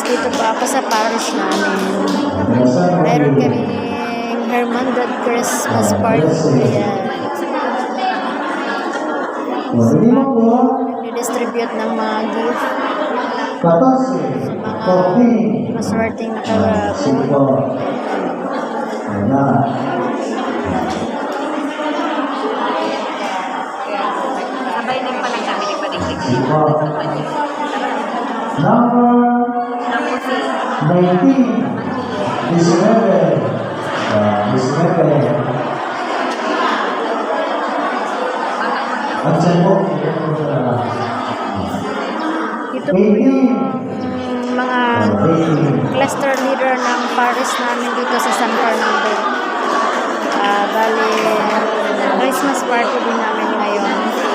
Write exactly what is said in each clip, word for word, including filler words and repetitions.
Dito po ako sa parish namin. Meron kaming Hermandad Christmas party. Ayan. Nagdi-distribute ng mga gift sa mga maswerteng nakabuo. Sabay din pala kami nagpadigdig. Number nineteen. Disinebe. Ah, disinebe. Ang tiyan mo, ito po na. Ito po yung mga cluster leader ng parish namin dito sa San Fernando. Ah, bali, Christmas party din namin ngayon.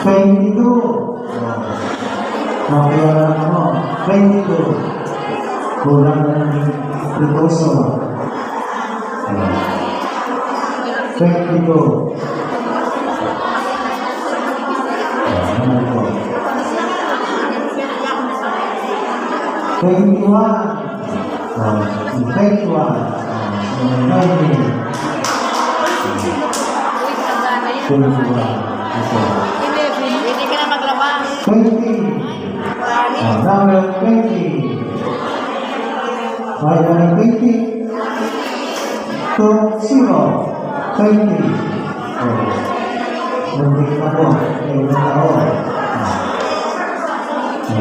Twenty-two. Makuha lang mo. Twenty-two. Kulang na ng three thousand. Twenty-two. Twenty-one. Ah, twenty-one. Ah, twenty-one. Ito. Hindi ka na maglaba. Twenty. Ah, number twenty. Ay, number twenty. Two zero. Twenty. Oh. Muntik na po. Ayun na ako. Ah.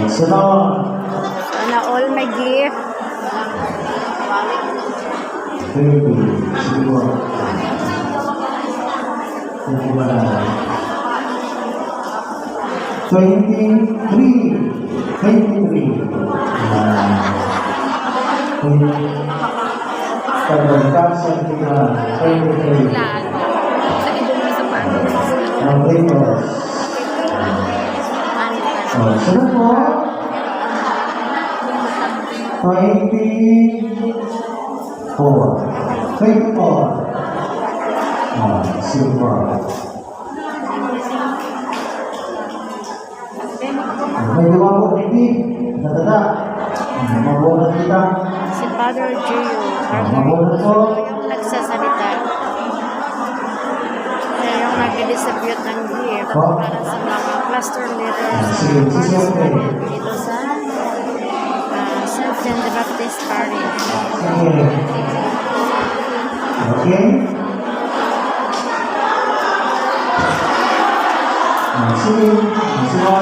Sunod. Sana all may gift. Twenty. Sige po. Twenty-one. Twenty-three. Twenty-three. Ayan. Pagkagkasya kita, twenty-three. Ang Pringles. Oh, sunod po. Twenty-four. Twenty-four. Ah, silver. May duwa po, hindi. Nadala. Mabuhat kita. Si Father Gio Armando yung nagsasalita. Siya yung nag-distribute ng gift para sa mga cluster leaders dito sa, ah, Saint John the Baptist Parish. Okay. Ah, sige. Ah, sige.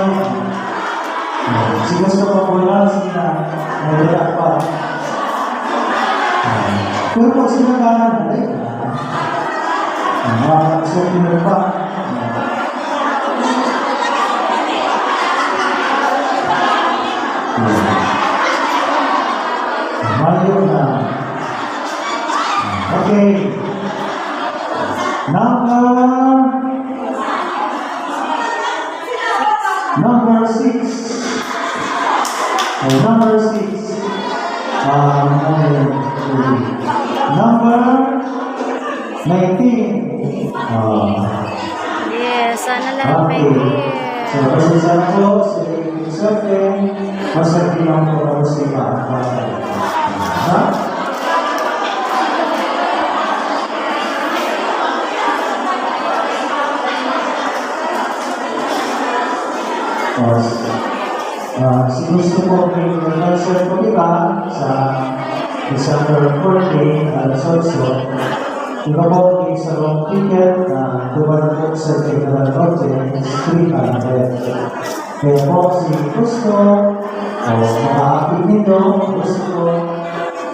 Ah, sige, gusto ko po lang, sige na. May wala pa. Ah, pero pag sila ka, balik. Ah, mga gusto ko pa. Ah. Mayo na. Okay. Number, number six. Oh, number six. Ah, number, number nineteen. Ah. Yes, sana lahat may gift. So, pasensya na po, si Swerte, masakit lang po ako sa iba. Ha? Oh, ah, si gusto po, may concert po kita sa December fourteen, alas otso. Ikaw po, may sarong ticket na duman po sa General Audience, three hundred. Kaya po, si gusto, o makaakit nito, gusto ko,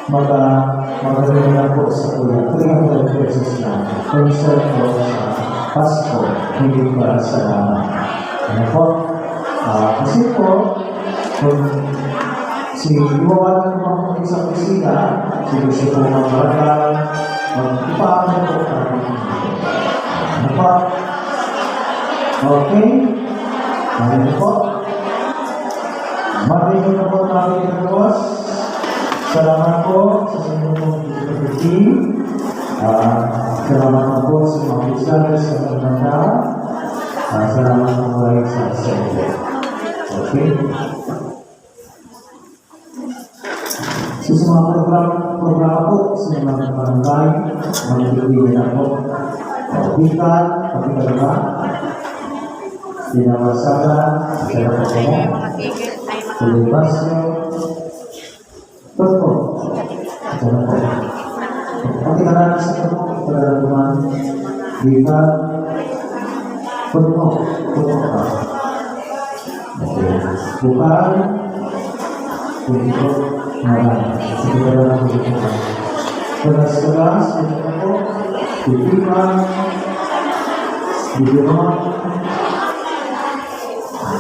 mag-, ah, magdadala lang po sa kuya. Three hundred pesos lang. Concert po sa Pasko, hindi para sa laman. Ano po? Ah, kasi po, kung si iwawalan ko ang sa opisina, si gusto po ng barangay, mag-ipaano po tayo. Ano po? Okay? Ano po? Mabigyan na po tayo ng boss. Salamat po sa inyong pagtitikim. Ah, salamat po sa mga opisyales sa pagbanda. Ah, salamat po kayo sa sa inyo. Okay? So, sa mga program-, programa po sa mga barangay, magbibigay na po. O, Bicol, Pagkakalaman, Dinawasagan, Sarapagana, Bonifacio, Toto, Sarapagana. Pagkakalaman sa Toto, Pagkakalaman, Bicol, Toto, Toto, Bukal, Bukal, Maran. Sige, maran, sige, maran. Tagas-tagas, sige po. Bitiman, Bitiman.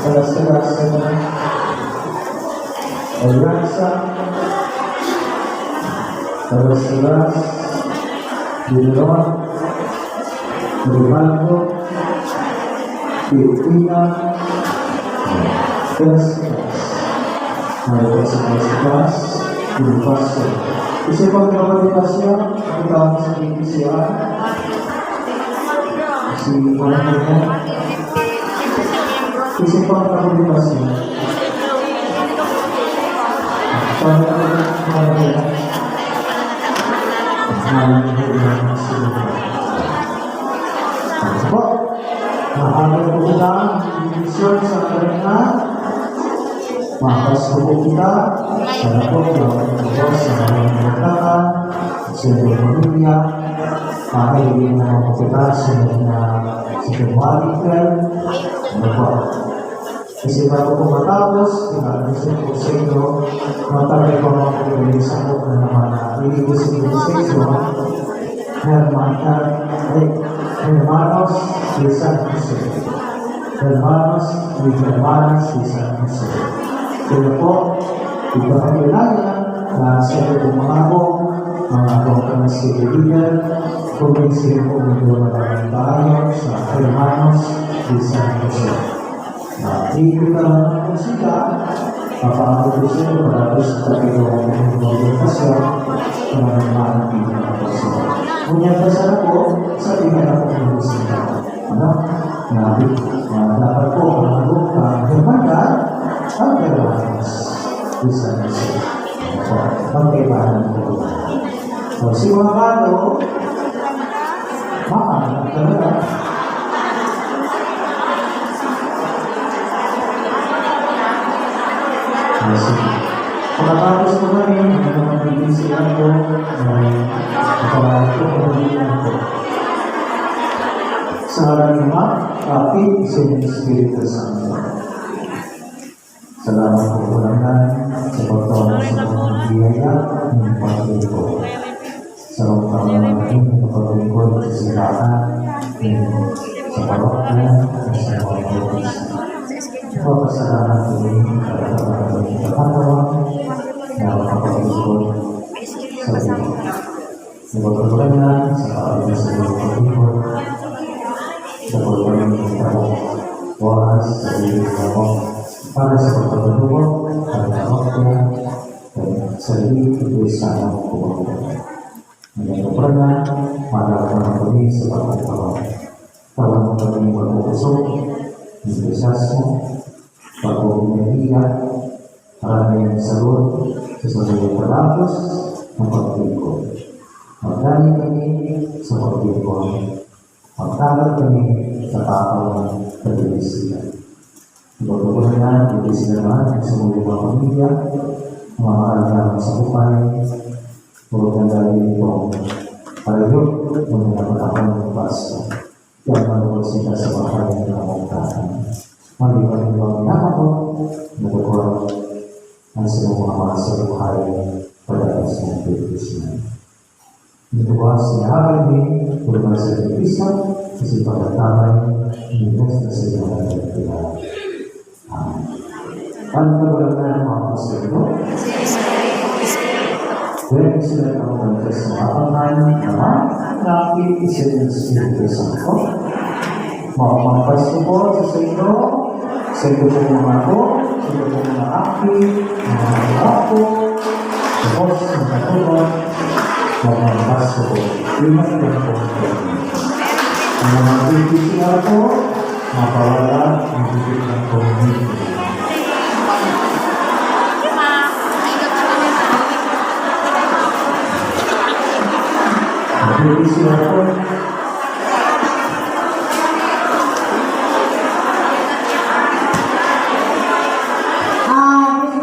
Tagas-tagas, sige. Alianza, Tagas-tagas, Bitiman. Rivaldo, Pilipinas, Tres, Tres, Tres, Tres, Tres, Bonifacio. Isa pang kapatid na siya, ang tawag sa B P C R. Si, ano po yan? Isa pang kapatid na siya. Paano po yan? Paano po yan? Paano po yan? Sige po. Ano po? Mahaba po na ang desisyon sa kanya. Mapasko po kita. Sana po, Diyos, sa mga mga sa inyong pamilya. Para hindi na mga kita sa mga sa January twelve. Ano po? Kasi bago po matapos, pinag-isip ko sa inyo, matanggal pa mga pagkakas ako na naman na ibig ko sa inyo sa inyo, Hermana, ay, Hermanos de San Jose. Hermanos y Hermanas de San Jose. Kaya po, ipapakilala na sa inyo pong mga ako, mga ako ang si Leader, kung sino po medyo maraming tayo sa Hermanos de San Jose. Ah, hindi ko na lang po sila, papaabot ko sa inyo, para po sa pagkakaroon ng pagkakasya, para maraming mga pagkakasya. Ngunyan pa sana po, sa pinaka po ng sila. Ano? Grabe. Ah, dapat po, ang buong panghermandad, ang kailangan. Isa na siya. Opo. Magkaibahan po. So, si mga bato, baka, talaga. Ah, sige. Pagkatapos po na rin, ang mga bibig sila po, ay, kapag po, kapag po. Sa ngalan ng Ama, Anak, at Espiritu Santo. Salamat po, Panginoon, sa pagtawag sa mga biyaya ng pagkakas ko. Sa mga pangangailangan ng pagkakas ko, sa simbahan, sa parokya, at sa mga pagkakas. Papasalamat po rin ang kapatid sa Panginoon na makapag-ikot sa Diyos. Sa pagkakas sa pagkakas sa mga pagkakas, sa pagkakas sa mga oras, sa pagkakas para sa pagkakas, para sa pagkakas, sa pagkakas, Ang nagkapra na, magkakaroon kami sa pagkakawa. Tawag mo kami magpupuso, entusiasmo, pagkakawa, harap na yung salud, sa sabayang palabas, ng pagkikot. Magdali kami sa pagkikot. Magtagal kami sa tao ng pag-iisipan. Ibabago na yan, hindi sila mahal sa mga pamilya, mga kailangan sa buhay, huwag na lagi itong palihog ng mga panahon ng Pasko. Kaya malungkot sila sa bahay ng kamungkahan. Maliban ng mga pinapakot, nagkakot ang sa mga mahal sa buhay, pagkatapos ng Pilipinas. Ito ba sinabi ni Purman sa Pilipinas, kasi pagkatapos ng Diyos na sila ang nagkakot. Ang kabalan ng mga Espiritu. Pwede sila ang magkasama ang Ama, Anak, Espiritu Santo. Magpapasok po sa inyo, sa inyo pong mga apo, sa inyo pong mga aki, mga apo, Tapos, ang katuwa, mga basketball. Yun ang pinakapunta. Ang mga P C R po, mapawala, magigit ng community. Ang P C R po,